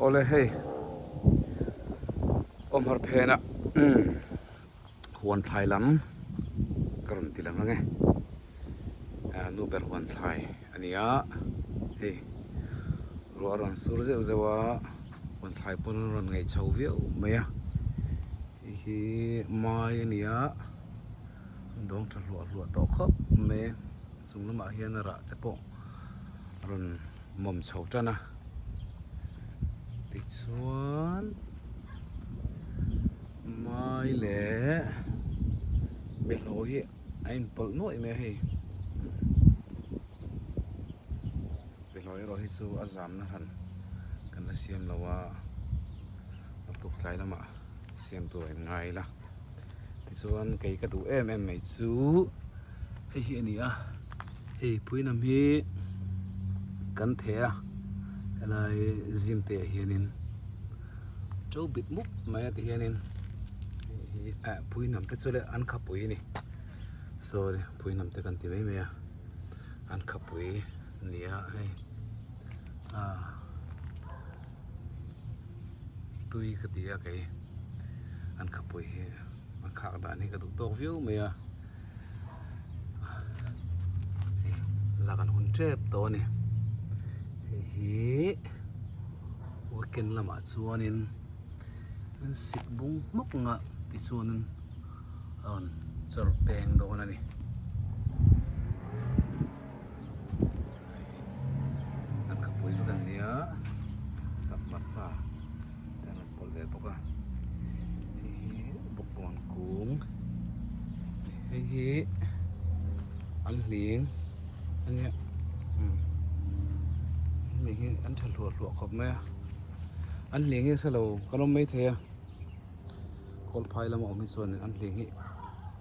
Awle hei awmhar phenah huan thlai lam ka rawn ti lang ang e nu ber huan thlai a ni a hei ruah a rawn sur zeuh zeuh a huan thlai pawn a rawn ngaih chho viau mai a hei hi mai a ni a dawng tha hluah hluah tawh khawp mai a chung lamah hian a rah te pawh a rawn mawm chho tan a tichuan mai leh bawlhhlawh hi a inpawlh nuaih mai a hei bawlhhlawh erawh hi chu a zamna hran kan la siam lo a a tuk tlai lamah siam tur a inngai ila tichuan kei ka duh em em mai chu hei hi a ni a hei phuinam hi kan theh a helai zim te ah hianin to bit mup mai a ti hianin hei hi ah phuinam te chu le an khapui a ni sorry phuinam te kan ti mai mai a an khapui a ni a hei ah. Tui ka ti a kei an khapui hi a khak dan hi ka duh tawk viau mai a hei lak an hun tep tawh a ni hei hi weekend lamah chuanin an sik bung hmawk ang a tichuanin a rawn chawrh peng dawn a ni. An khapui vek an nia sak hmarcha te an rawn pawlh ve bawk a hei hi bawkbawn kung hei hi an hling a nia umm an hling hi an tha hluah hluah khawp mai a an hling hi a hrelo kan awm maithei a kawlphai lama awm hi chuan an hling hi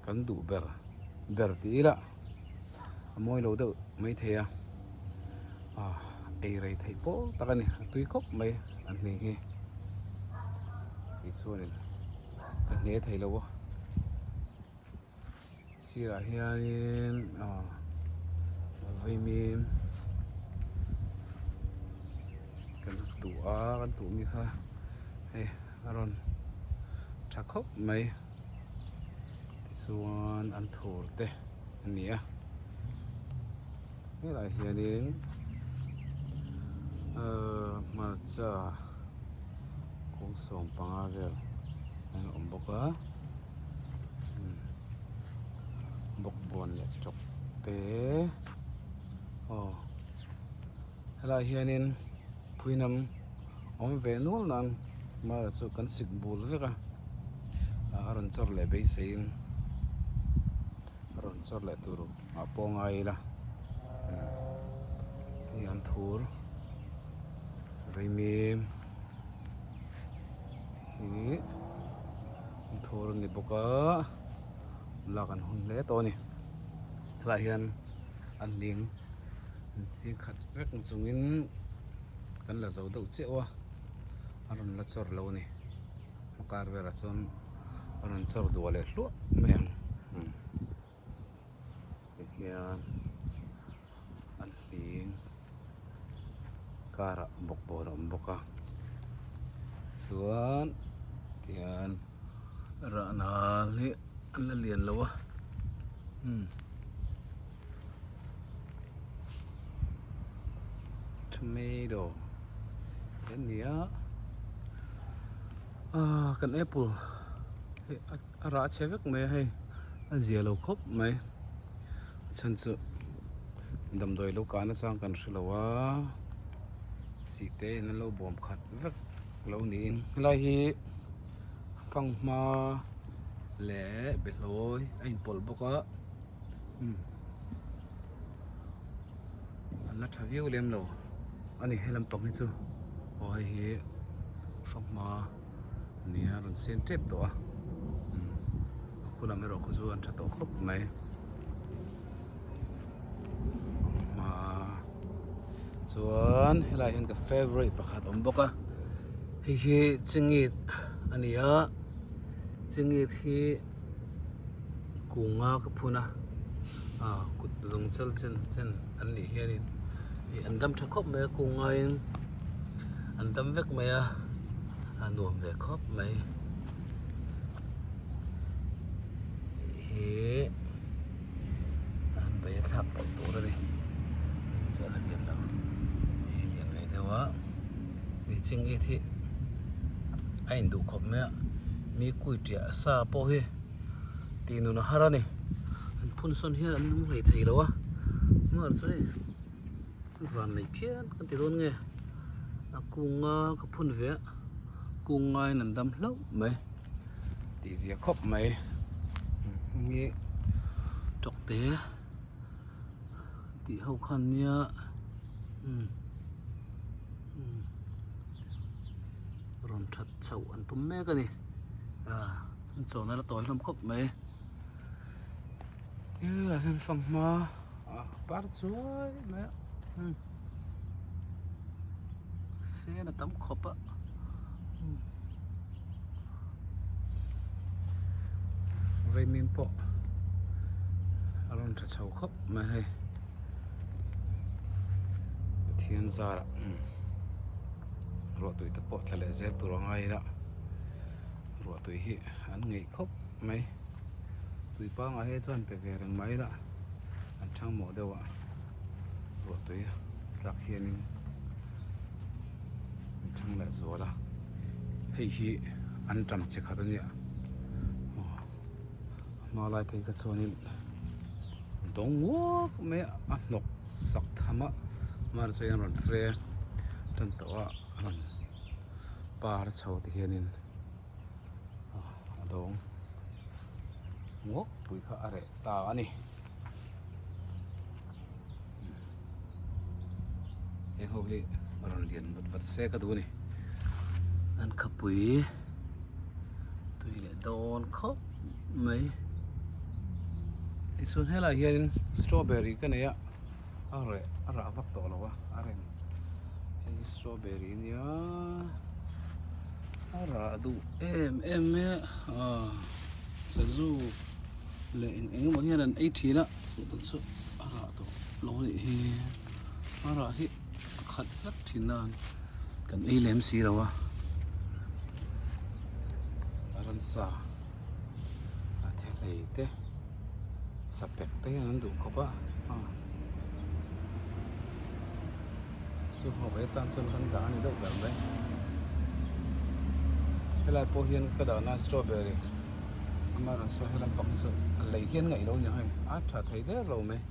kan duh ber ber tih ila. A mawi lo deuh mai thei a ah ei rei theih pawh tak a ni a tui khawp mai an hming hi tichuanin ka hne thei lo a sirah hianin ah vaimim kan tuh a kan tuh mi kha hei a rawn tha khawp mai tichuan an thur te. a ni a helaiah hianin ahh hmarcha kawng 15 vel a awm bawk a bawkbawn leh tawk te aw helaiah hianin phuihnam awm ve nual nan mara chu kan sik bul vek a a rawn chawr leh beiseiin a rawn chawr leh tur ah pawh ngai ila hei an thur vaimim hi an thur a ni bawk a lak an hun hle tawh a ni helaiah hian an hling an ching khat vek chungin kan la zo deuh chiah a a rawn la chawr lo a ni a kar velah chuan a rawn chawr duah leh hluah mai ang tihian an hling karah bawkbawn a awm bawk a chuan tihian rahnal hi an la lian lo a umm. Tomato te an ni a ah kan apple hei a rah chhe vek mai a hei a zia lo khawp mai a chhan chu damdawi lo kah nachang kan hre lo a sih te in an lo bawm khat vek lo niin helai hi fanghma leh behlawi a inpawlh bawk a. Umm an la tha viau lem lo a ni he lampang hi chu aw hei hi fanghma nia a rawn sen tep tawh a umm a khu lam erawh kha chu an tha tawh khawp mai fanghma chuan helaiah hian ka favourite pakhat a awm bawk a hei hi chingit a ni a chingit hi. Kunga ka phun a ah kut zawng chal chen chen an nih hianin ih an dam tha khawp mai a kung ngaiin An dam vek mai a, a nuam ve khawp mai. Hei hi an bei a thlak pawlh tur a ni. Hei chu a la lian lo, hei lian ve deuh a, ni ching it hi a induh khawp mai a, mi kui tiah sa pawh hi tih nun a har a ni. An phun sawn hian an lung hlei thei lo a, nuar chu hei. Van nei phian kan ti dawn nge a kunga ka phun ve a kung ngaiin an dam hlauh mai tih zia khawp mai nge tawk te tih ho khan nia umm umm rawn that chhoh an tum mek a ni ah an chawhna la tawi hlawm khawp mai helaiah hian fanghma. A par chuai mai a umm sen a tam khawp a umm vaimim pawh a rawn tha chho khawp mai hei Pathian zarah umm ruahtui te pawh thla leh zel tur a ngai ila ruahtui hi an ngeih khawp mai. Tui pangah hi chuan pe ve reng mai ila an thang mawh deuh a ruah tui tlak hianin an thang leh zual a hei hi an ṭam chi khat a nia aw a hma lai phei kha chuanin dawng nguak mai a a hnawk sak tham a mahse chuan rawn fre tan tawh a a rawn par chho ti hianin. A dawng ngawk pui kha a reh ta a ni. Heng ho hi rawn lian vat vat se ka duh a ni. An khapui tui leh dawn khawp mai. Tichuan helaiah hianin strawberry ka nei a, a reh a rah vak tawh lo a, a reng. Hei hi strawberry a nia. A rah duh em em mai a aaa sazu leh eng eng emaw hian an ei thin a tun chu a rah tawh lo a nih hi a rah hi a khat vek thin a kan ei lem si lo a a ransa a the hlei te sapek te hian an duh khawp a aw chu ho ve tan chuan kan dah a ni deuh ber mai helai pawh hian ka dahna strawberry amaherawhchu helam pang hi chu a lei hian ngaih lo a ni ang hei a tha thei der lo mai.